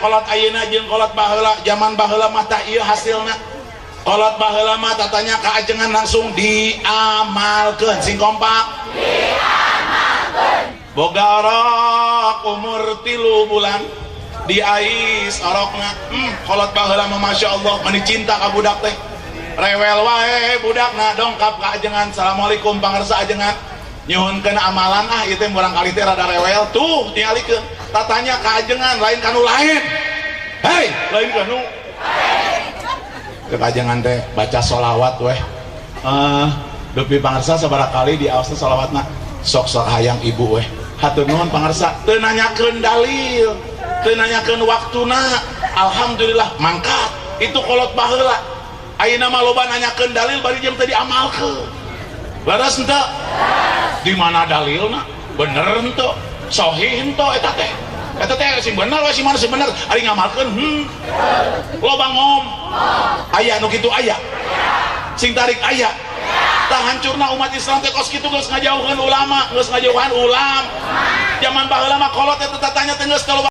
kolot ayeuna jeung kolot baheula. Zaman baheula mah tah ieu hasilna. Kolot baheula mah tatanya kaajengan langsung diamalkeun. Sing kompak diamalkeun. Boga orok umur 3 bulan diais orokna. Kolot baheula mah Masya Allah meni cinta ka budak teh. Rewel wae budakna dongkap ka ajengan. Assalamualaikum pangersa ajengan. Nyuhunkeun amalan ah ieu teh murangkali teh rada rewel tuh tingalikeun. Tatanya ka ajengan lain kanu lain. Hei, lain kanu. Ke ajengan teh baca sholawat weh. Dupi pangersa sabaraha kali diaosna sholawatna. Sok-sok hayang ibu weh. Hatur nuhun pangersa teu nanyakeun dalil, teu nanyakeun waktuna. Alhamdulillah mangkat. Itu kolot baheula. Ayeuna mah loba nanyakeun dalil bari jeung teu diamalkeun. Leres henteu? Di mana dalilna? Bener henteu? Sahih henteu eta teh? Eta teh sing bener we sing mana sing bener ari ngamalkeun Loba ngom. Aya nu kitu aya. Sing tarik aya. Tah hancurna umat Islam teh kos kitu geus ngajauhkeun ulama, geus ngajauhan ulam. Zaman baheula mah kolot eta tatanya teh geus loba